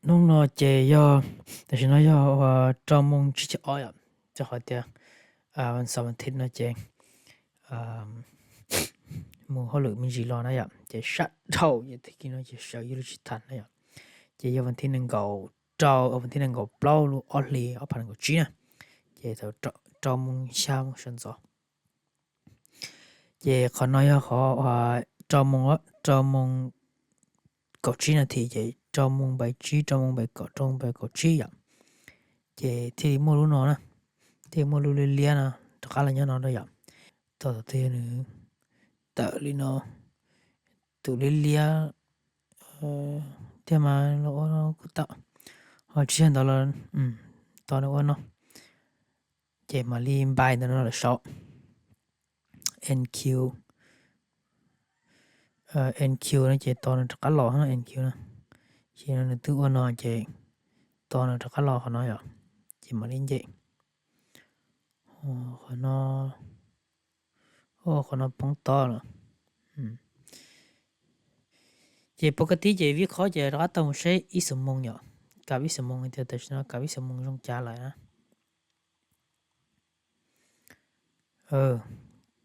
Hnub no ces yog, tam sim no yog rau moos tsib caug ob yom, rau qhov tias xaum thib no ces mus hauj lwm me ntsis los na yom, ces sab dhau ces tag kis no ces sawv yuav luag tsis tham na yom. Ces yog vas thib nees nkaum rau, vas thib nees nkaum plaub lub ob hlis ob phav nees nkaum tsib na, ces thaum rau moos xya moos sawv ntxov. Ces qhov no yog qhov rau moos, rau moos kaum tsib nas this ces rau moos npav tsib, rau moos npav kaum, rau moos npav kaum tsib yom. Ces thiaj li muaj lub no na, thiaj li muaj lub liab liab no rov qab los nyob no rau yom. Thaum twg yog nws tawm li no, tus liab liab thiab mas los ua no kuj tau, ho tsis yog ntawd los tos nws ua no, ces mam li npai ntawm no lawm saud. N Q, N Q no ces tos nws rov qab los no, N Q no, ces nws twb ua no ces tos nws rov qab los qhov no yom, ces mam li nce. Qhov no, qhov no poob tob lawm. Ces pov ka tib ces vij qhob ces rov qab tau mus saib ib xuab moos yom, kav ib xuab moos tias tam sim no kav ib xuab moos zoo cas lawm na.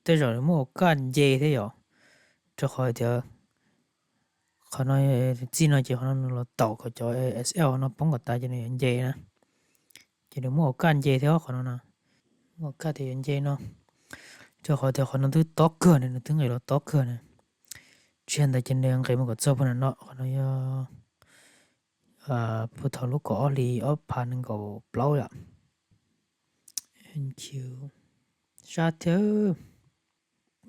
Tej zaum nws muaj ua kaj nce thiab yom, rau qhov tias qhov no txij no ces qhov no nws los taum kom cov S L no poob kom tas ces nws yuav nce na. Ces nws muaj ua kaj nce thiab qhov no na, muaj ua kaj tias yuav nce no, rau qhov tias qhov no twb tob kawg na, nws twb nqis los tob kawg na. Tsis yog ntawd ces nws nqis mus kom txog puag nram no, qhov no yog puag thaum lub kaum ob hlis ob phav nees nkaum plaub yom. Sab thiab.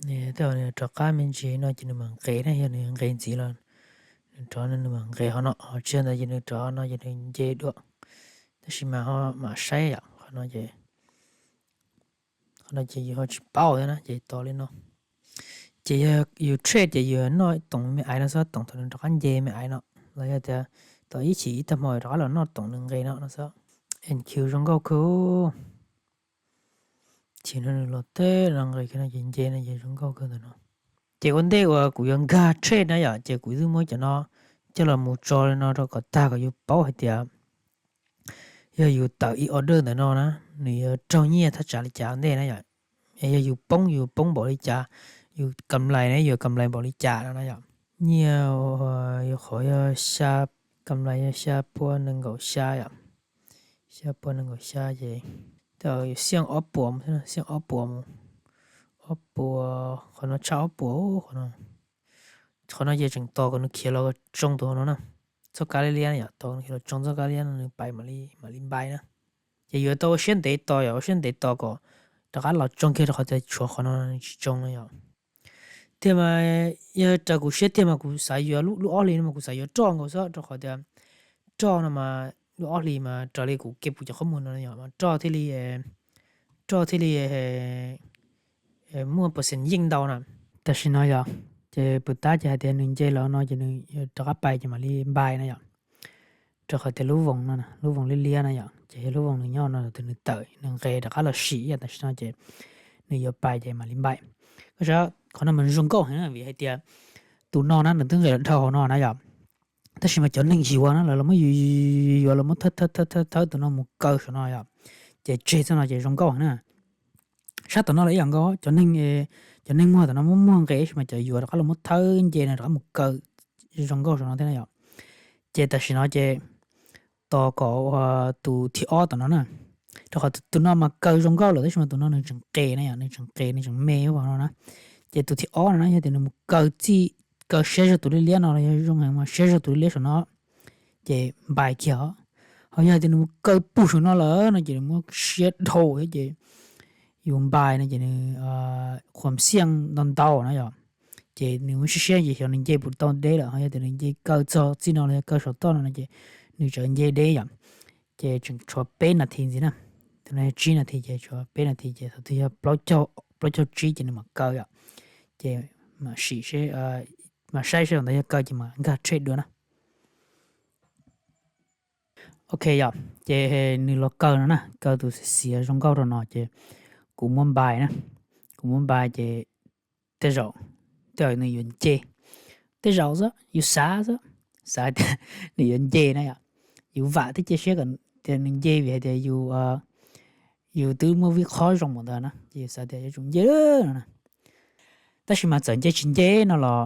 Tej zaum nws rov qab me ntsis no ces nws mam nqes na, yog nws nqes ntxiv los nws rov nws mam nqes qhov no, ho tsis yog ntawd ces nws rov no ces nws nce dua. Tab sis mas ho mam saib yom, qhov no ces, qhov no ces yus ho tsis paub thiab na, ces tos li no. Ces yog yus trade ces yus noj toom me aiv no xwb, toom thaum nws rov qab nce me aiv no, los yog tias tos ib chim ib tag hmo rov qab los noj toom nws nqes no no xwb. N Q zoo nkauj kawg. Chim no nws los teb no nqis kiag no ces nce no ces zoo nkauj kawg ntawm no. Ces ua ntej uas kuv yuav nkag trade na yom, ces kuv twb muab cov no coj los mus tso li no rau kom tag kom yus paub hais tias yog yus tawm ib order ntawm no na, nws yuav raug nyiaj thaj tsam li cas ua ntej na yom. Yog yus poob, yus poob npaum li cas, yus kam lais na, yus kam lais npaum li cas no na yom. Nyiaj yus qhov yog xya, kam lais yog xya pua nees nkaum xya yom. Xya pua nees nkaum xya ces tau yus xiaj ob puas mus, xiaj ob puas mus, ob puas, qhov no tshaj ob puas, qhov no ces tseem tos kom nws khiav los tsoo tus hauv no na. Txoj kab liab liab yom, tos nws khiav los tsoo txoj kab liab no nws pais mam li npai na. Ces yuav tau ua siab ntev tos yom, ua siab ntev tos kom rov qab los tsoo kiag rau qhov tias tshuav qhov no nws tsis tsoo no yom. Tiag mas yog raws kuv siab tiag mas kuv xav yuav lub ob hlis no mas kuv xav yuav roj nkaus xwb, rau qhov tias roj no mas lub ob hlis mas raws li kuv kev pum cov qhob muag no yom, mas roj thiaj li, roj thiaj li muaj percent yeej ntau na. Tam sim no yom, ces puas tab ces hais tias nws nce los no ces nws rov qab pais ces mam li npai na yom. Rau qhov tias lub voos no, lub voos liab liab na yom, ces yog lub voos nws nyob no tus nws tawm nws nqes rov qab los sim yom, tam sim no ces nws yuav pais ces mam li npai. Koj saib qhov no mas zoo nkauj heev na, vim hais tias tus no na nws twb nqes los dhau hauv no na yom. Tab sis mas cov neeg yuav na lawv los muab yuav, yuav los muab thawb thawb thawb tus no mus kaw saum no yom, ces tseg txoj no ces zoo nkauj heev na. Sab tom no los ib yam nkaus, cov neeg, cov neeg muag tom no muab muag nqes tab sis mas cov yuav rov qab los muab thawb nce no rov qab mus kaw zoo nkauj saum no thiab na yom. Ces tam sim no ces tos kom tus thib ob tom no na, rau qhov tus no mas kaw zoo nkauj lawm tab sis mas tus no nws tseem qes na yom, nws tseem qes nws tseem me no na. Ces tus thib ob no na yog tias nws mus kaw txij, kaw siab zog tus liab liab no los yog zoo heev mas siab zog tus liab liab saum no, ces npai kiag os. Ho yog tias nws mus kaw puag saum no lawm no ces nws muab siab dhau thiab ces yus npai no ces nws qhuas xiaj ntau ntau na yom. Ces nws muab siab siab ces xyov nws nce puas tau deb lawm, ho yog tias nws nce kaw txog txij no los yog kaw saum toj no no ces nws tseem nce deb yom. Ces tseem tshuav peb nas this ntxiv na, tus no yog tsib nas this ces tshuav peb nas this ces thaum twg yog plaub caug tsib ces nws mam kaw yom. Ces mam sim, mam saib seb ntawd yog kaw ces mam nkag trade dua na. Ok yom, ces nws los kaw no na, kaw tus xiav xiav zoo nkauj rau no ces kuv muab npai na, kuv muab npai ces tej zaum, tej zaum nws yuav nce, tej zaum xwb yus xav xwb, xav tias nws yuav nce na yom, yus vam thiab cia siab kom tias nws nce vim hais tias yus, yus twb muaj vib qhob zoo npaum ntawd na, ces yus xav tias yuav tsum nce no na. Tab sis mas txawm nce tsis nce no los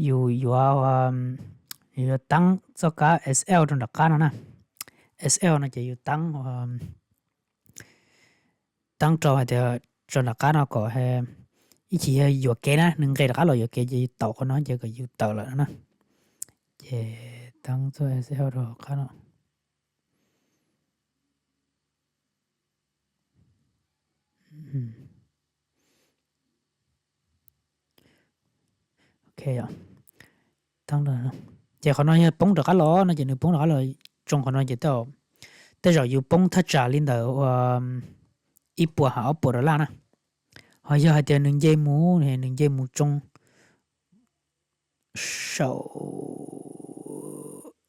yus yuav, yus yuav taab txoj kab S L rau nram qab no na. S L no ces yus taab, taab rau hais tias tso nram qab no kom ib chim yog yuam kev na, nws nqes rov qab los yuam kev ces yus taum qhov no ces kom yus tawm lawm no na. Ces taab txoj S L rau qab no. Ces qhov no yog poob rov qab los no ces nws poob rov qab los tsoo qhov no ces tej zaum yus poob thaj tsam li ntawm ib puas ha ob puas dollar na. Ho yog hais tias nws nce mus, nws nce mus tsoo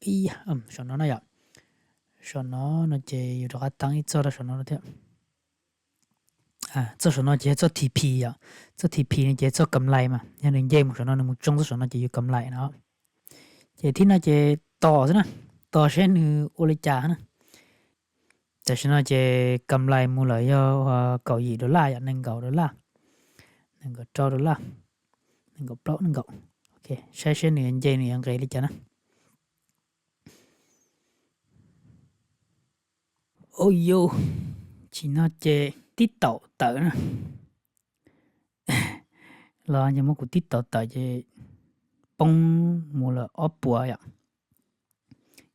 saum, saum no no yom, saum no no ces yus rov qab taab ib txoj rau saum no thiab. Txoj saum no ces yog txoj T P yom, txoj T P no ces yog txoj kam lais mas yog nws nce mus saum no nws mus tsoo txoj saum no ces yus kam lais no. Ces thib no ces tos xwb na, tos seb nws ua li cas na. Tam sim no ces kam lais mus lawm yog kaum yim dollar yom, nees nkaum dollar, nees nkaum rau dollar, nees nkaum plaub nees nkaum. Saib seb nws yuav nce nws yuav nqes li cas na. Au yau, tsis no ces tib taum tawm na. Los ces muab kuv tib taum tawm ces poob mus lawm ob puas yom,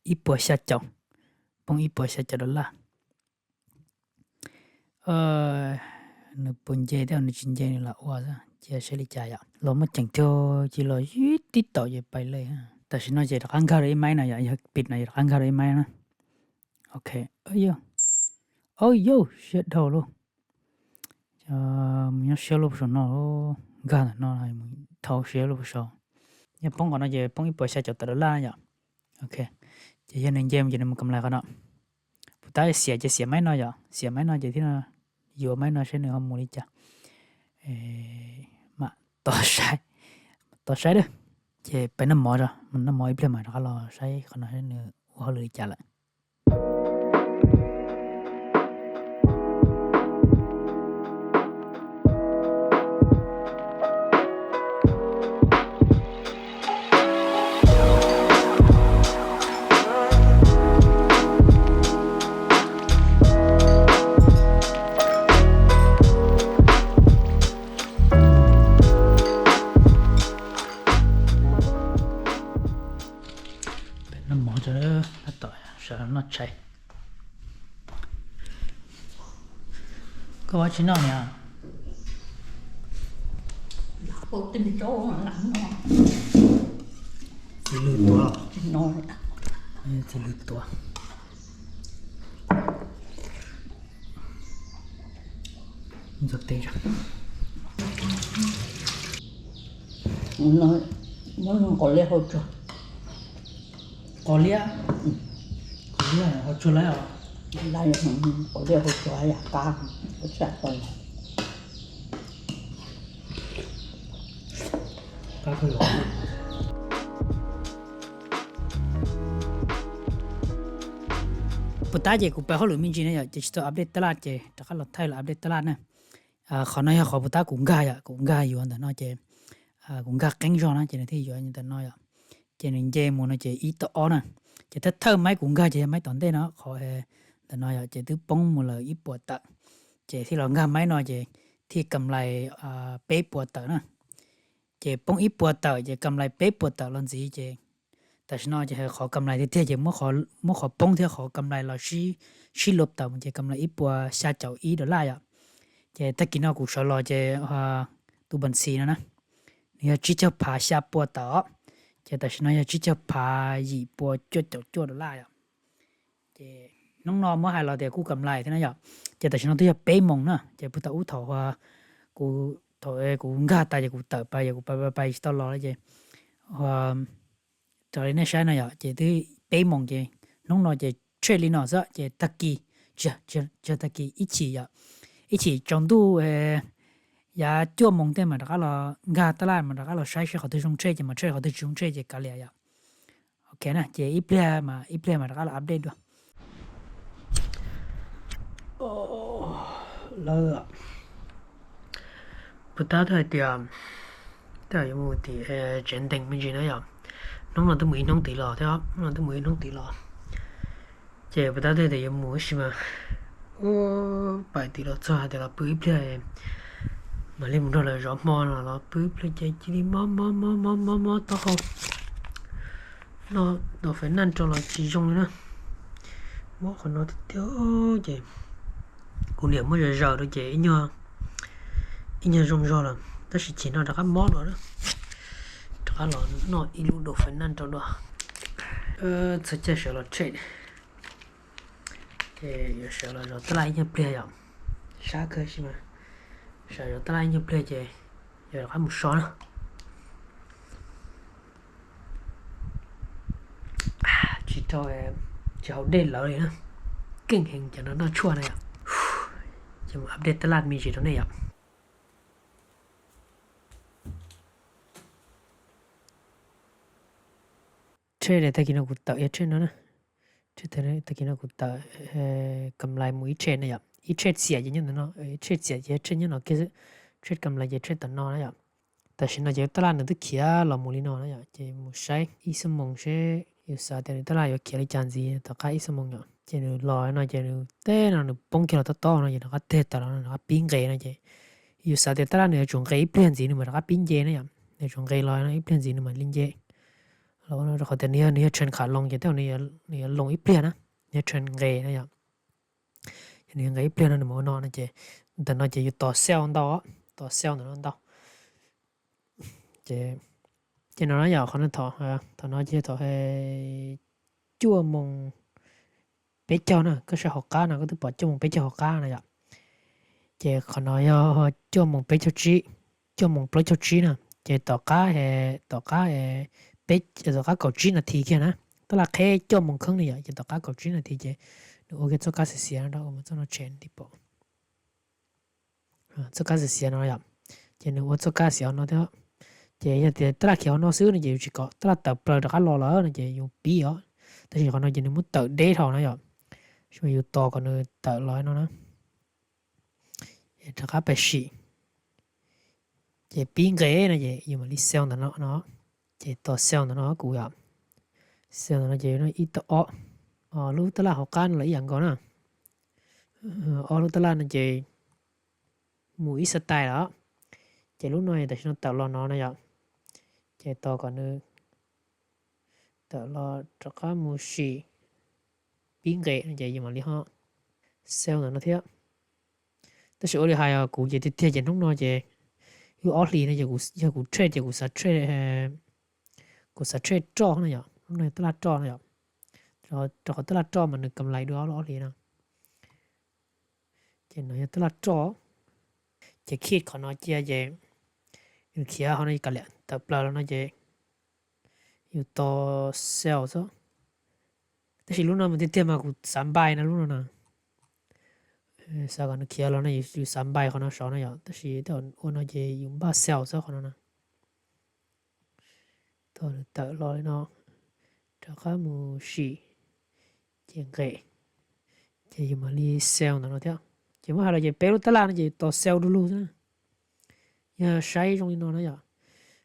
ib puas xya caum, poob ib puas xya caum dollar. Nws puas nce thiab nws tsis nce nws lam ua xwb, cia saib li cas yom. Los muaj ceem tiag ces los tib taum ces pais li. Tam sim no ces rov qab nkag rau ib maib no yom, yog pim no ces rov qab nkag rau ib maib na. Ok, au yau, siab dhau lauj. Mus nyob siab lub saum no, nkag ntawm no mus dhau siab lub saum. Yog poob qhov no ces poob ib puas xya caum tawm dollar yom. Ok, ces yog nws nce mus ces nws mus kam lais qhov no. Puas tab xiam ces xiam maib no yom, xiam maib no ces thiab no yuav maib no saib nws ho mus li cas. Mam tos saib, tos saib dab. Ces peb noj mov, noj mov ib pliag mas rov qab los saib qhov no saib nws ua hauj lwm li cas lawm. Peb noj mov tso, tab tom sawv noj tshais. Koj ua tsis noj niam? Txiv lws tuav. Txiv lws tuav. Ntxuav tes. Muab qos liab hau tsuag. Qos liab? Qos liab hau tsuag lawm os. Qos liab hau tsuag yam qab, ua tshaj tau. Puas tab ces kuv pab hauj lwm me ntsis na yom, ces tsis tau update taj laj ces rov qab los thaij los update taj laj na. Qhov no yog qhov puas tab kuv nkag yom, kuv nkag yuav ntawm no ces kuv nkag qeeb zog na ces nws thiaj yuav ntawm no yom. Ces nws nce mus no ces ib tawm ob na. Ces thawj thawj maib kuv nkag ces yog maib tom ntej no qhov ntawm no yom, ces twb poob mus lawm ib puas tawm. Ces thiaj los nkag maib no ces thiaj kam lais peb puas tawm na. Ces poob ib puas tawm ces kam lais peb puas tawm los ntxiv ces tam sim no ces qhov kam lais tiag tiag ces muab qhov poob thiab qhov kam lais los sib luag tawm mus ces kam lais ib puas xya caum ib dollar yom. Ces tag kis no kuv sawv los ces tus npas ntxhi no na, nws yog tsib caug phav xya puas tawm os. Ces tam sim no yog tsib caug phav yim puas cuaj caum cuaj dollar yom. Ces hnub no muab hais los tias kuj kam lais thiab na yom. Ces tam sim no twb yog peb moos na, ces puag ta ub thaum kuv, thaum kuv nkag tas ces kuv tawm pais, kuv pais pais tsis tau los lawm ces raws li nej saib no yom, ces twb peb moos ces hnub no ces tshem li no xwb ces tag kis, tsis yog tag kis, ib chim yom, ib chim tsaus ntuj yav cuaj moos tej mas rov qab los nkag taj laj mas rov qab los saib seb qhov twg zoo tshem ces mas tshem, qhov twg tsis zoo tshem ces kav liam yom. Ok na, ces ib pliag mas, ib pliag mas rov qab los update dua. Lawv, puas tab twb hais tias, twb yuav mus tim tsev ntees me ntsis na yom. Hnub no twb mus ib hnub tid los thiab, hnub no twb mus ib hnub tid los. Ces puas tab twb hais tias yuav mus ib si mas, ua, pais tim los txog hais tias los pw ib pliag, mam li mus nrog lawv zov hmo no los pw ib pliag ces cia li mob mob mob mob mob mob taub hau. Noj dofees naj rau los tsis zoo li na. Mob qhov no tiag tiag ces kuv niam muab zaws zaws rau ces ib nyuag zoo zog lawm, tab sis chim no rov qab mob los na. Rov qab los noj ib lub dofees naj rau dua. Txog caij sawv los trade, ces yuav sawv los zov tab laj ib nyuag pliag yom. Sab kawg si mas, sawv zov tab laj ib nyuag pliag ces yuav rov qab mus so na. Tsis rau, tsis haus dej lawv li na. Keej heev cov no noj tshuaj na yom. Ces mus update tab laj me ntsis rau nej yom. Trade tag kis no kuv tawm yog trade no na. Trade tag kis no kuv tawm kam lais mus ib trade na yom. Ib trade xiam ces nyob ntawm no, ib trade xiam ces trade nyob no kiag xwb. Trade kam lais ces trade tom no na yom. Tam sim no ces tab laj nws twb khiav los mus li no na yom, ces mus saib ib xuab moos seb yus xav tias nws tab laj yuav khiav li cas ntxiv tom qab ib xuab moos yom. Ces nws los no ces nws teb no nws poob kiag los tob tob no ces nws rov qab tig tawm los no nws rov qab pib nqes no ces yus xav tias tab laj nws yuav tsum nqes ib pliag ntxiv nws mam rov qab pib nce na yom. Nws yuav tsum nqes los no ib pliag ntxiv nws mam li nce. Los ua no rau qhov tias nws yog, nws yog trend khav loo ces tej zaum nws yuav loo ib pliag na, nws yog trend nqes na yom. Ces nws yuav nqes ib pliag no nws mam ua no no ces ntawm no ces yus tos sell ntau, tos sell ntawm no ntau. Ces, ces no na yom, qhov no, thaum no ces thaum cuaj moos peb caug na, koj saib hauv qab no koj twb pom cuaj moos peb caug hauv qab no yom. Ces qhov no yog cuaj moos peb caug tsib, cuaj moos plaub caug tsib na. Ces tom qab, tom qab, tom qab kaum tsib nas this kiag na, tab laj qheb cuaj moos kheeb na yom, ces tom qab kaum tsib nas this ces nws ua kiag txoj kab xiav xiav no rau ua txoj no tshem tib pom. Txoj kab xiav xiav no yom, ces nws ua txoj kab xiav no thiab. Ces yog tias tab laj khiav hauv no xwb no ces yus tsis kom, tab laj tawm plaws rov qab los lawm no ces yus pib os. Tab sis qhov no ces nws muab tawm deb dhau na yom, yus tos kom nws tawm los no na, rov qab pais sim. Ces pib nqes no ces yus mam li sell ntawm no no, ces tos sell ntawm no kuv yom. Sell ntawm no ces ib tog ob, lub tab laj hauv qab no los ib yam nkaus na. Ob lub tab laj no ces mus ib xab tais lawm. Ces lub no tam sim no tawm los no na yom, ces tos kom nws tawm los rov qab mus sim pib nqes no ces yus mam li ho sell ntawm no thiab. Tab sis ua li hais os, kuv ces tiag tiag ces hnub no ces wb ob hlis no ces yog kuv trade ces kuv xav trade, kuv xav trade roj na yom, hnub no yog tab laj roj na yom, rau qhov tab laj roj mas nws kam lais dua ob hlis no. Ces no yog tab laj roj, ces kid qhov no cia ces nws khiav ho no kav liam tawm plaws los no ces yus tos sell xwb. Tab sis lub no mas tiag tiag mas kuv xav buy no lub no na. Xav kom nws khiav los no yus xav buy qhov no saud no yom, tab sis tej zaum ua no ces yus npaj sell xwb qhov no na. Tos nws tawm los li no, rov qab mus sim, ces nqes, ces yus mam li sell ntawm no thiab. Ces muab hais los ces peb lub tab laj no ces yus tos sell du lug xwb na. Yog saib zoo li no na yom,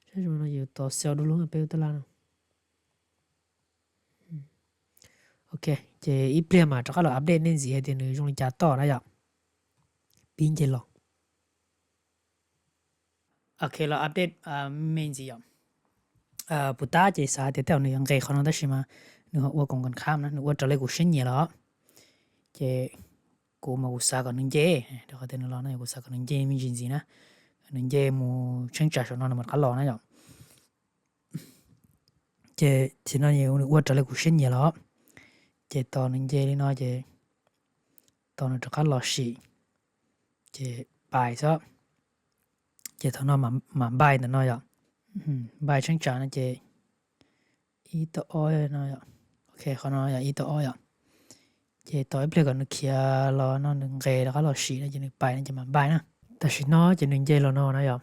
saib zoo li no yus tos sell du lug peb lub tab laj no. Ok, ces ib pliag mas rov qab los update nej ntxiv hais tias nws zoo li cas toj na yom. Pib nce los. Ok, los update me ntxiv yom. Puas tab ces xav hais tias tej zaum nws yuav nqes qhov no tab sis mas nws ho ua koom koom khab na, nws ua raws li kuv siab nyiam los. Ces kuv mas kuv xav kom nws nce, rau qhov tias nws los no kuv xav kom nws nce me ntsis ntxiv na. Nws nce mus tsheej tsam saum no nws mam rov qab los na yom. Ces tam sim no nws ua raws li kuv siab nyiam los. Ces tos nws nce li no ces tos nws rov qab los sim, ces buy xwb. Ces thaum no mam buy ntawm no yom. Buy tsheej tsam no ces ib tog ob no, ok, qhov no yog ib tog ob yom. Ces tos ib pliag kom nws khiav los no nws nqes rov qab los sim no ces nws buy no ces mam buy na. Tam sim no ces nws nce los no na yom.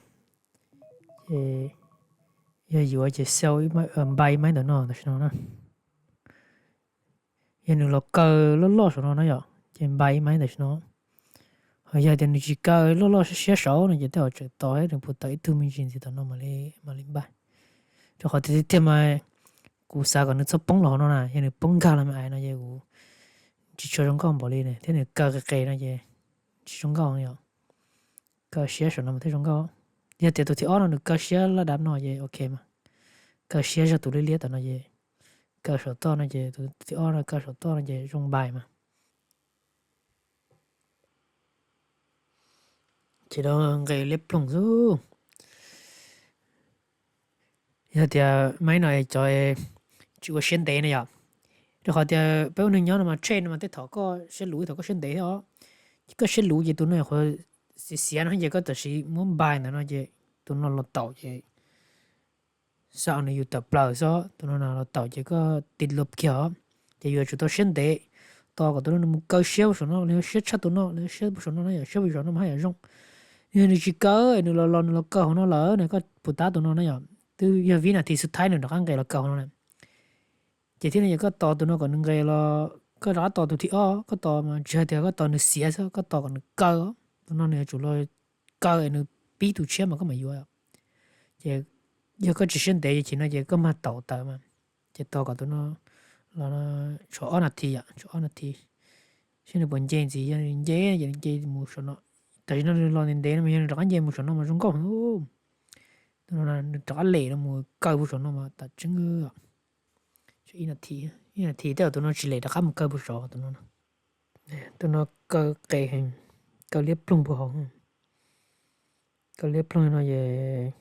Ces yog yuav ces sell, buy maiv ntawm no tam sim no na. yog nws los kaw loj loj saum no na yom, ces npais ib maib tam sim no. Ho yog tias nws tsis kaw loj loj siab saud no ces tej zaum tseem tos nws puas tawm ib tug me ntsis ntxiv tom no mam li npais. Rau qhov tiag tiag mas kuv xav kom nws txhob poob los hauv no na, yog nws poob nkag los me ais no ces kuv tsis tshua zoo nkauj npaum li ne, thiab nws kaw qis qis no ces tsis zoo nkauj yom. Kaw siab saum no mas thiaj zoo nkauj. Yog tias tus thib ob no nws kaw siab laj dab no ces ok mas, kaw siab zog tus liab liab tom no ces, kaw saum toj no ces tus thib ob no kaw saum toj no ces zoo npais mas. Ces nqe liab ploog xwb. Yog tias maib no cov tsis ua siab ntev na yom, rau qhov tias peb ua neeg nyob no mas trade no mas tej thaum koj siab luv thaum koj siab ntev thiab os. Koj siab luv ces tus no nyuam qhuav xiav xiav no ces koj tam sim muab npais ntawm no ces tus no los taum ces xav nws yus tawm plaws xwb, tus no los taum ces koj tiv luj kiag os. Ces yus yuav tsum tau siab ntev tos kom tus no nws mus kaw siab puag saum no, los yog siab tshaj tus no, los yog siab puag saum no na yom, siab puag saum no mas haj yam zoo. Yog nws tsis kaw, nws los los nws los kaw hauv no lawm na, koj puas tab tus no na yom, twb yog vib nas this xub thawj nws rov qab nqes los kaw hauv no na. Ces thiab no yog koj tos tus no kom nws nqes los, koj rov qab tos tus thib ob, koj tos mas tsis hais tias koj tos nws xiav xwb, koj tos kom nws kaw. Tus no nws yuav tsum los kaw es nws pib tus tshiab mas koj mam yuav. Ces yog koj tsis siab ntev ces no ces koj mag taum tawm mas, ces tos kom tus no los tshuav ob nas this yom, tshuav ob nas this, saib nws puas nce ntxiv, yog nws nce ces nws nce mus saum no. Tam sim no nws los ntev ntev no mas yog nws rov qab nce mus saum no mas zoo nkauj. Tus no nws rov qab lem no mus kaw puag saum no mas tas tseeb. Ib nas this, ib nas this tej zaum tus no tsis lem rov qab mus kaw puag saud tus no. Tus no kaw qes heev, kaw liab ploog puag hauv. Kaw liab ploog no es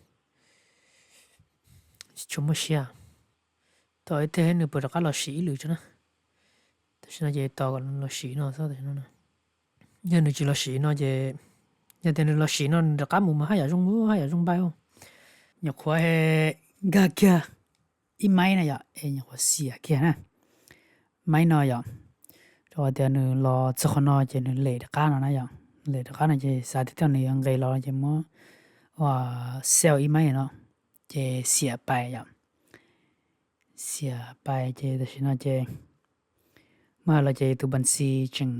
tsis tshua muaj siab. Tos ib teg nws puas rov qab los sim ib lwm tso na. Tam sim no ces tos kom nws los sim no xwb tam sim no. Yog nws tsis los sim no ces, yog tias nws los sim no nws rov qab mus mas haj yam zoo, haj yam zoo npais. Nyuam qhuav nkag kiag ib maib na yom, es nyuam qhuav xiam kiag na. Maib no yom, rau qhov tias nws los txog qhov no ces nws lem rov qab no na yom, lem rov qab no ces xav tias nws yuav nqes los ces muab ua sell ib maib no, ces xiam pais yom. Xiam pais ces tam sim no ces muab hais los ces tus npas xis tseem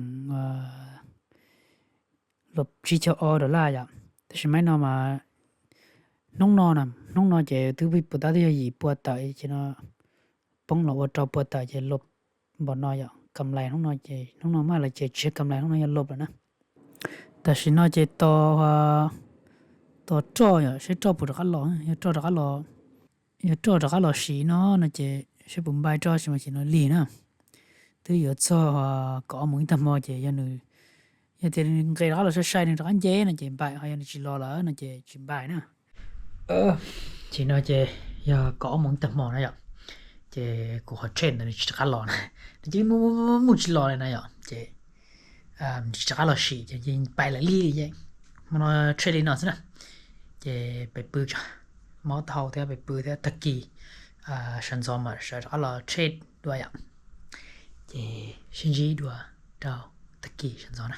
luaj tsib caug ob dollar yom. Tab sis maib no mas hnub no, hnub no ces twb puas tab twb yog yim pua tawm ces no poob los ua rau pua tawm ces luaj npaum no yom. Kam lais hnub no ces, hnub no muab hais los ces tsis yog kam lais, hnub no yog luaj lawm na. Tam sim no ces tos, tos roj yom, saib roj puas rov qab los, yog roj rov qab los, yog roj rov qab los sim no no ces saib puas npais roj, tsis mas sim no lig na. Twb yuav txog kaum ob moos ib tag hmo ces yog nws, yog tias nws nqes rov qab los sai sai nws rov qab nce no ces npais, ho yog nws tsis los lawm no ces tsis npais na. Tsis no ces yog kaum ob moos ib tag hmo na yom, ces kuv qhov trade ntawd nws tsis rov qab los na, nws cia li mus mus tsis los li na yom, ces nws tsis rov qab los sim ces pais lawm lig li ces hmo no trade li no xwb na. Ces peb pw tso, mob taub hau thiab peb pw thiab, tag kis sawv ntxov mas sawv rov qab los trade dua yom. Ces sib ntsib dua rau tag kis sawv ntxov na.